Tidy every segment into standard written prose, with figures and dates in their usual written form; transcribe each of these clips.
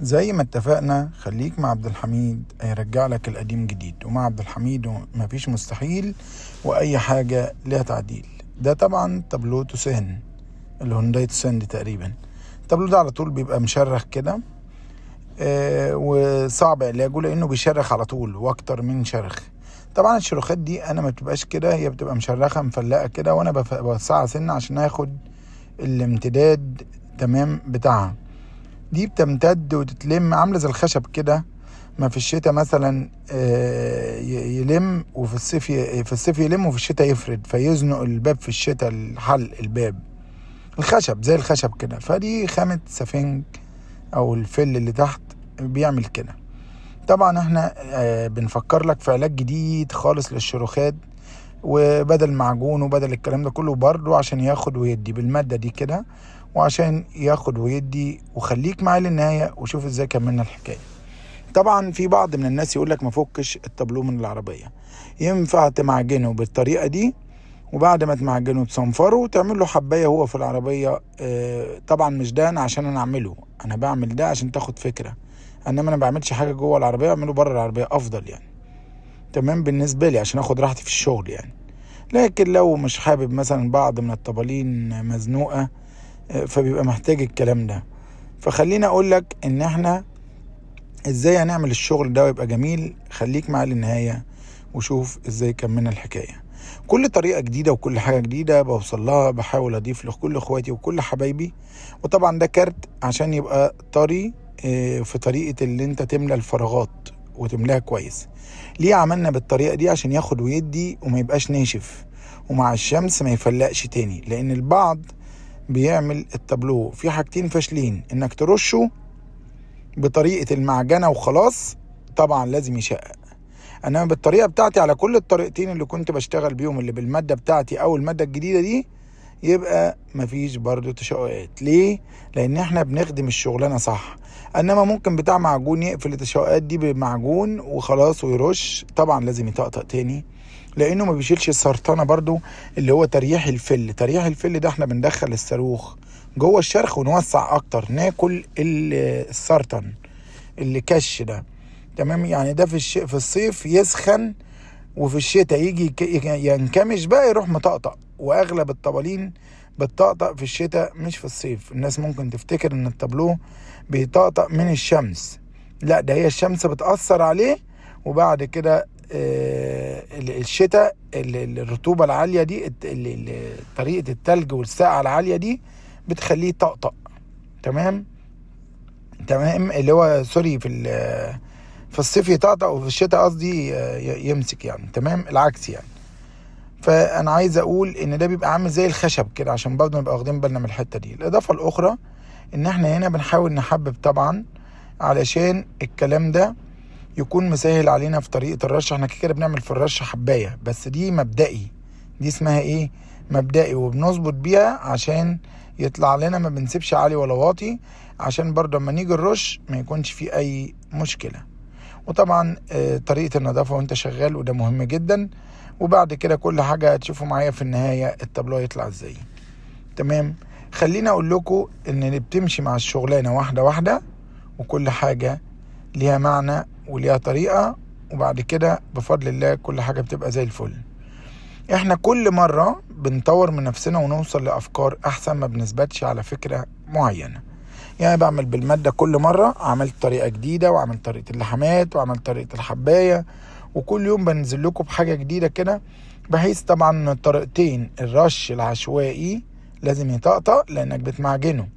زي ما اتفقنا خليك مع عبد الحميد، هيرجع لك القديم جديد، ومع عبد الحميد مفيش مستحيل واي حاجة ليها تعديل. ده طبعا تابلو توسان، الهونداي توسان دي تقريبا. التابلو ده على طول بيبقى مشرخ كده، وصعب علاجه لانه بيشرخ على طول واكتر من شرخ. طبعا الشروخات دي انا ما بتبقاش كده، هي بتبقى مشرخه مفلقه كده، وانا بوسعها سنة عشان اخد الامتداد تمام بتاعها. دي بتمتد وتتلم عامله زي الخشب كده، ما في الشتاء مثلا يلم، وفي الصيف في الصيف يلم وفي الشتاء يفرد، فيزنق الباب في الشتاء، الحلق الباب الخشب زي الخشب كده. فدي خامة سفنج او الفل اللي تحت بيعمل كده. طبعا احنا بنفكر لك في علاج جديد خالص للشروخات، وبدل معجون وبدل الكلام ده كله برضو عشان ياخد ويدي بالمادة دي كده، وعشان ياخد ويدي. وخليك معايا للنهاية وشوف ازاي كملنا الحكاية. طبعا في بعض من الناس يقول لك ما فكش التابلو من العربية، ينفع تمعجنه بالطريقة دي، وبعد ما تمعجنه تصنفره وتعمل له حباية هو في العربية. طبعا مش ده انا عشان انا اعمله، انا بعمل ده عشان تاخد فكرة، انما انا ما بعملش حاجة جوه العربية، اعمله بره العربية افضل يعني، تمام بالنسبة لي عشان اخد راحتي في الشغل يعني. لكن لو مش حابب مثلا بعض من الطبالين مزنوقة، فبيبقى محتاج الكلام ده. فخلينا اقول لك ان احنا ازاي هنعمل الشغل ده ويبقى جميل. خليك معايا للنهاية وشوف ازاي كملنا الحكاية. كل طريقة جديدة وكل حاجة جديدة بوصل لها بحاول اضيف لكل اخواتي وكل حبايبي. وطبعا ده كارت عشان يبقى طري، في طريقة اللي انت تملى الفراغات وتملاها كويس. ليه عملنا بالطريقة دي؟ عشان ياخد ويدي وما يبقاش ناشف، ومع الشمس ما يفلقش تاني. لان البعض بيعمل التابلو في حاجتين فاشلين، انك ترشه بطريقة المعجنة وخلاص، طبعا لازم يشقق. انما بالطريقة بتاعتي على كل الطريقتين اللي كنت بشتغل بيهم، اللي بالمادة بتاعتي او المادة الجديدة دي، يبقى مفيش برضو تشققات. ليه؟ لان احنا بنخدم الشغلانة صح. انما ممكن بتاع معجون يقفل التشققات دي بمعجون وخلاص ويرش، طبعا لازم يطقطق تاني، لانه ما بيشيلش السرطانة برضو اللي هو تريح الفل. تريح الفل ده احنا بندخل الصاروخ جوه الشرخ ونوسع اكتر، ناكل السرطان اللي كش ده، تمام. يعني ده في الصيف يسخن، وفي الشتاء يجي ينكمش بقى يروح مطقطق. واغلب الطبالين بتطقطق في الشتاء مش في الصيف. الناس ممكن تفتكر ان التابلو بيطقطق من الشمس، لا ده هي الشمس بتأثر عليه، وبعد كده الشتاء الرطوبة العالية دي، طريقة التلج والسقعة العالية دي بتخليه طقطق، تمام تمام. اللي هو سوري، في الصيف يطقطق وفي الشتاء قصدي يمسك يعني، تمام، العكس يعني. فانا عايز اقول ان ده بيبقى عامل زي الخشب كده، عشان برضه نبقى واخدين بالنا من الحتة دي. الاضافة الاخرى ان احنا هنا بنحاول نحبب طبعا علشان الكلام ده يكون مسهل علينا في طريقه الرش. احنا كده بنعمل في الرش حبايه، بس دي مبدئي، دي اسمها ايه؟ مبدئي، وبنظبط بيها عشان يطلع لنا، ما بنسيبش عالي ولا واطي، عشان برضه لما نيجي الرش ما يكونش فيه اي مشكلة. وطبعا طريقه النظافة وانت شغال، وده مهم جدا. وبعد كده كل حاجة هتشوفوا معايا في النهاية التابلو يطلع ازاي، تمام. خليني اقول لكم ان اللي بتمشي مع الشغلانة واحدة واحدة، وكل حاجة ليها معنى وليها طريقه، وبعد كده بفضل الله كل حاجة بتبقى زي الفل. احنا كل مرة بنطور من نفسنا ونوصل لافكار احسن، ما بنثبتش على فكرة معينة. يعني بعمل بالماده كل مرة، عملت طريقه جديدة، وعملت طريقه اللحمات، وعملت طريقه الحبايه، وكل يوم بنزل لكم بحاجة جديدة كده، بحيث طبعا الطريقتين الرش العشوائي لازم يطقطق لانك بتمعجنه،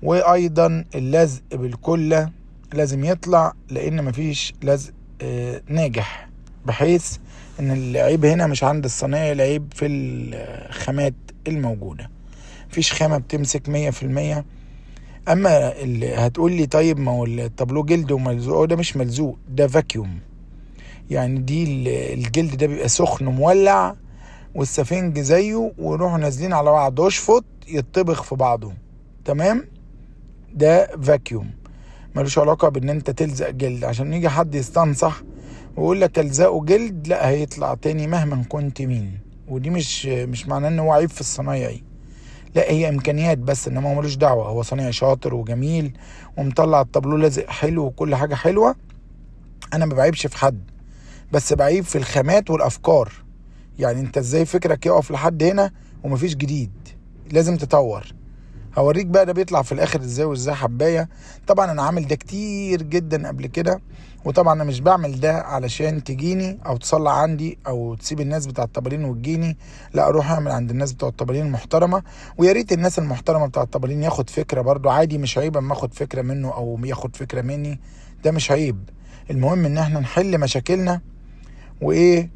وايضا اللزق بالكله لازم يطلع لان مفيش لزق ناجح، بحيث ان العيب هنا مش عند الصنايعي، العيب في الخامات الموجودة. مفيش خامة بتمسك 100%. اما اللي هتقول لي طيب ما هو التابلو جلد وملزوق، ده مش ملزوق، ده vacuum. يعني دي الجلد ده بيبقى سخن ومولع، والسفنج زيه، ويروحوا نازلين على بعض، اشفط يتطبخ في بعضه، تمام. ده vacuum ملوش علاقة بان انت تلزق جلد، عشان يجي حد يستنصح ويقول لك الزقه جلد، لا هيطلع تاني مهما كنت مين. ودي مش معناه ان هو عيب في الصنايعي، لا هي امكانيات بس، انما هو ملوش دعوه، هو صنيعي شاطر وجميل ومطلع التابلو لازق حلو وكل حاجة حلوة. انا ما بعيبش في حد، بس بعيب في الخامات والافكار. يعني انت ازاي فكرك يقف لحد هنا ومفيش جديد؟ لازم تطور. هوريك بقى ده بيطلع في الاخر ازاي وازاي حبايه. طبعا انا عامل ده كتير جدا قبل كده، وطبعا انا مش بعمل ده علشان تجيني او تصلع عندي او تسيب الناس بتاع الطبالين وتجيني، لا اروح اعمل عند الناس بتوع الطبالين المحترمة. ويا ريت الناس المحترمة بتاع الطبالين ياخد فكرة برضو، عادي مش عيب اما اخد فكرة منه او ياخد فكرة مني، ده مش عيب. المهم ان احنا نحل مشاكلنا وايه،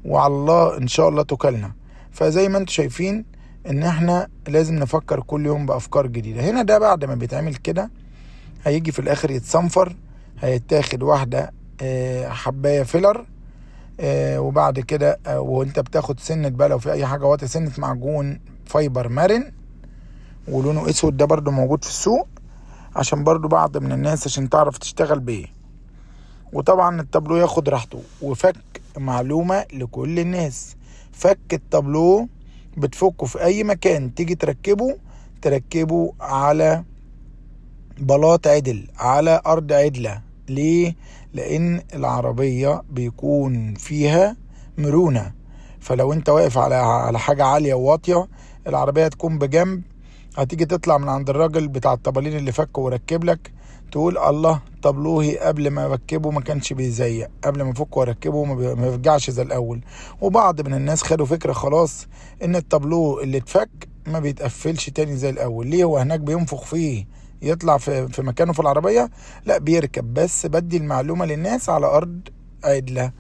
وعلى الله ان شاء الله توكلنا. فزي ما انتم شايفين ان احنا لازم نفكر كل يوم بافكار جديدة. هنا ده بعد ما بيتعمل كده هيجي في الاخر يتصنفر، هيتاخد واحدة حبايه filler، وبعد كده وانت بتاخد سنة بقى لو في اي حاجة واطية، سنة معجون fiber مرن ولونه اسود، ده برده موجود في السوق عشان برده بعض من الناس عشان تعرف تشتغل بيه. وطبعا التابلو ياخد راحته. وفك معلومة لكل الناس، فك التابلو بتفكه في اي مكان تيجي تركبه، تركبه على بلاط عدل، على ارض عدله. ليه؟ لان العربية بيكون فيها مرونة، فلو انت واقف على حاجة عالية وواطيه العربية تكون بجنب، هتيجي تطلع من عند الراجل بتاع الطبالين اللي فكه وركب لك، تقول الله طبلوهي قبل ما اركبه ما كانش بيزيق، قبل ما افكه واركبه ما بيرجعش زي الاول. وبعض من الناس خدوا فكرة خلاص ان الطابلو اللي اتفك ما بيتقفلش تاني زي الاول. ليه؟ هو هناك بينفخ فيه يطلع في مكانه في العربية؟ لا بيركب. بس بدي المعلومة للناس على ارض عدله،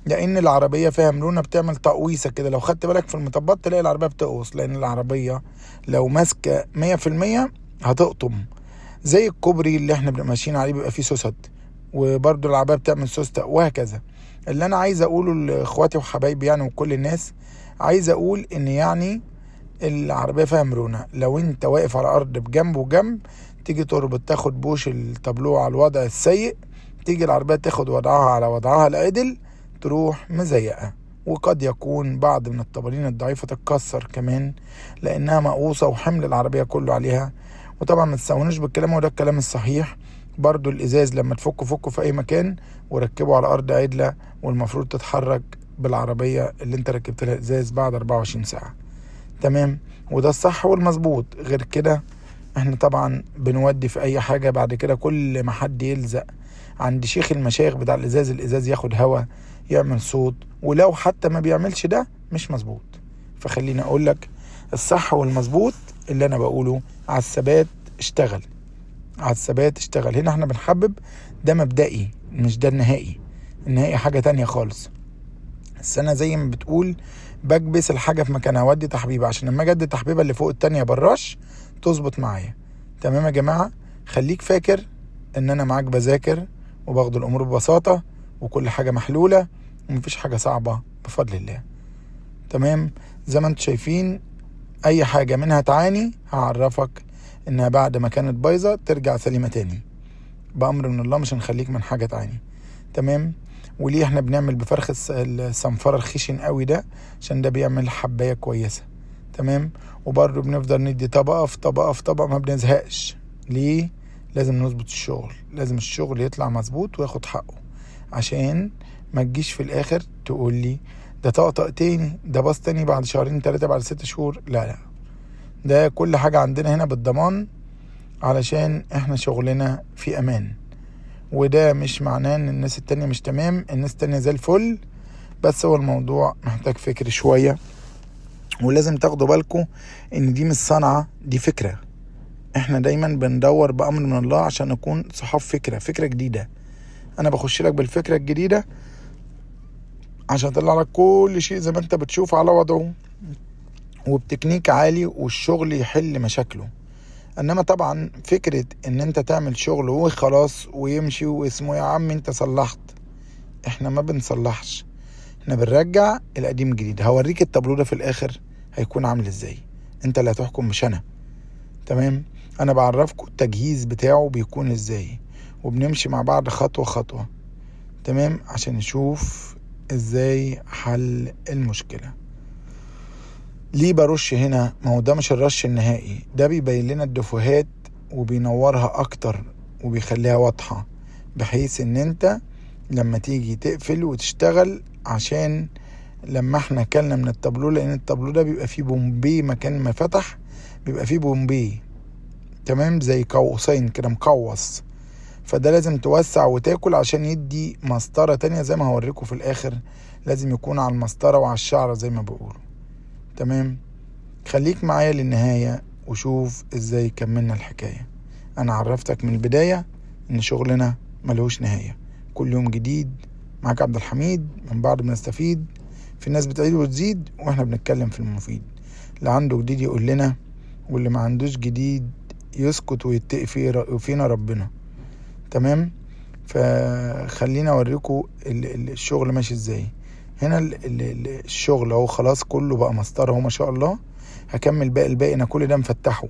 لان العربية فيها مرونة، بتعمل تقويسه كده. لو خدت بالك في المطبات تلاقي العربية بتقوص، لان العربية لو ماسكه 100% هتقطم، زي الكوبري اللي احنا بنبقى ماشيين عليه بيبقى فيه سوست، وبرده العربية بتعمل سوسته وهكذا. اللي انا عايز اقوله لاخواتي وحبايبي يعني وكل الناس، عايز اقول ان يعني العربية فيها مرونة. لو انت واقف على ارض بجنب وجنب، تيجي تربط تاخد بوش التابلو على الوضع السيء، تيجي العربية تاخد وضعها على وضعها العدل، تروح مزيقه. وقد يكون بعض من الطبالين الضعيفة تتكسر كمان لانها مقوصه وحمل العربية كله عليها. وطبعا ما تستهونوش بالكلام، وده الكلام الصحيح. برضو الازاز لما تفكه فكه في اي مكان وركبه على ارض عدله، والمفروض تتحرك بالعربية اللي انت ركبت لها ازاز بعد 24 ساعة. تمام، وده الصح والمظبوط. غير كده احنا طبعا بنودي في اي حاجة بعد كده. كل ما حد يلزق عند شيخ المشايخ بتاع الازاز، الازاز ياخد هوا يعمل صوت، ولو حتى ما بيعملش ده مش مظبوط. فخليني اقول لك الصح والمظبوط اللي انا بقوله، على الثبات اشتغل، على الثبات اشتغل. هنا احنا بنحبب ده مبدئي، مش ده النهائي. النهائي حاجة تانية خالص. بس انا زي ما بتقول بكبس الحاجة في مكانها وادي تحبيبة، عشان لما اجي ادي التحبيبة اللي فوق التانية براش تظبط معايا. تمام يا جماعة؟ خليك فاكر ان انا معاك بذاكر وباخد الامور ببساطة، وكل حاجة محلولة ومفيش حاجة صعبة بفضل الله. تمام، زي ما انتم شايفين اي حاجة منها تعاني هعرفك انها بعد ما كانت بايظة ترجع سليمة تاني بأمر من الله، مش هنخليك من حاجة تعاني. تمام. وليه احنا بنعمل بفرخ الصنفرة الخشن قوي ده؟ عشان ده بيعمل حباية كويسة. تمام. وبرضه بنفضل ندي طبقة في طبقة في طبقة، ما بنزهقش. ليه؟ لازم نظبط الشغل، لازم الشغل يطلع مظبوط وياخد حقه، عشان ما تجيش في الاخر تقول لي ده طقطق تاني، ده باظ تاني بعد شهرين 3 بعد 6 شهور. لا لا، ده كل حاجة عندنا هنا بالضمان، علشان احنا شغلنا في امان. وده مش معناه ان الناس التانية مش تمام، الناس التانية زي الفل، بس هو الموضوع محتاج فكر شوية. ولازم تاخدوا بالكم ان دي مش صنعة، دي فكرة. احنا دايما بندور بأمر من الله عشان نكون صحاب فكرة، فكرة جديدة. انا بخش لك بالفكرة الجديدة عشان اطلع لك كل شيء زي ما انت بتشوف على وضعه وبتكنيك عالي، والشغل يحل مشاكله. انما طبعا فكرة ان انت تعمل شغل وخلاص ويمشي واسمه يا عم انت صلحت، احنا ما بنصلحش، احنا بنرجع القديم جديد. هوريك التابلو ده في الاخر هيكون عامل ازاي، انت اللي هتحكم مش انا. تمام. انا بعرفكم التجهيز بتاعه بيكون ازاي، وبنمشي مع بعض خطوة خطوة. تمام، عشان نشوف ازاي حل المشكلة. ليه برش هنا؟ ما هو ده مش الرش النهائي، ده بيبين لنا الدفوهات وبينورها اكتر وبيخليها واضحة، بحيث ان انت لما تيجي تقفل وتشتغل. عشان لما احنا كلنا من التابلو، لان التابلو ده بيبقى فيه بومبي مكان ما فتح بيبقى فيه بومبي، تمام، زي قوسين كده مقوس، فده لازم توسع وتاكل عشان يدي مسطرة تانية زي ما هوريكم في الاخر. لازم يكون على المسطرة وعلى الشعرة زي ما بيقولوا. تمام، خليك معايا للنهاية وشوف ازاي كملنا الحكاية. انا عرفتك من البداية ان شغلنا ملهوش نهاية، كل يوم جديد. معاك عبد الحميد، من بعض بنستفيد، في ناس بتعيد وتزيد واحنا بنتكلم في المفيد. اللي عنده جديد يقول لنا، واللي ما عندوش جديد يسكت ويتقي فينا ربنا. تمام، فخلينا اوريكم الشغل ماشي ازاي. هنا الشغل اهو خلاص كله بقى مسطرة اهو ما شاء الله. هكمل باقي الباقي، انا كل ده مفتحة.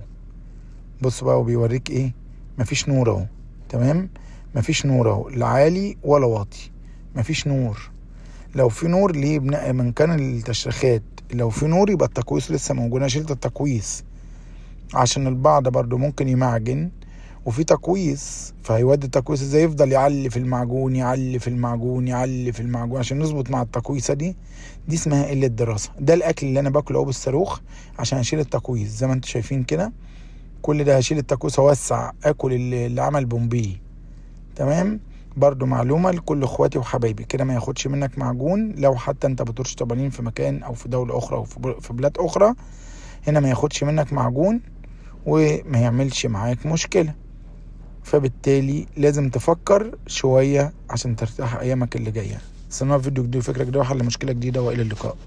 بص بقى وبيوريك ايه، مفيش نور اهو. تمام، مفيش نور اهو، لا عالي ولا واطي، مفيش نور. لو في نور ليه من كان التشريخات، لو في نور يبقى التقويس لسه موجود. انا شلت التقويس عشان البعض برضو ممكن يمعجن وفي تقويس، فهيودي التقويس ازاي؟ يفضل يعلي في المعجون، يعلي في المعجون، يعلي في المعجون عشان نظبط مع التقويسه دي. دي اسمها قلة دراسة. ده الاكل اللي انا باكله اهو بالصاروخ عشان اشيل التقويس زي ما انتم شايفين كده. كل ده هشيل التقويس، اوسع، اكل اللي عمل بومبيه. تمام، برضو معلومة لكل اخواتي وحبايبي كده، ما ياخدش منك معجون لو حتى انت بترش طبالين في مكان او في دولة اخرى او في بلاد اخرى. هنا ما ياخدش منك معجون وما يعملش معاك مشكلة. فبالتالي لازم تفكر شوية عشان ترتاح ايامك اللي جاية. استنونا في فيديو جديد وفكرة جديدة وحل مشكلة جديدة، والى اللقاء.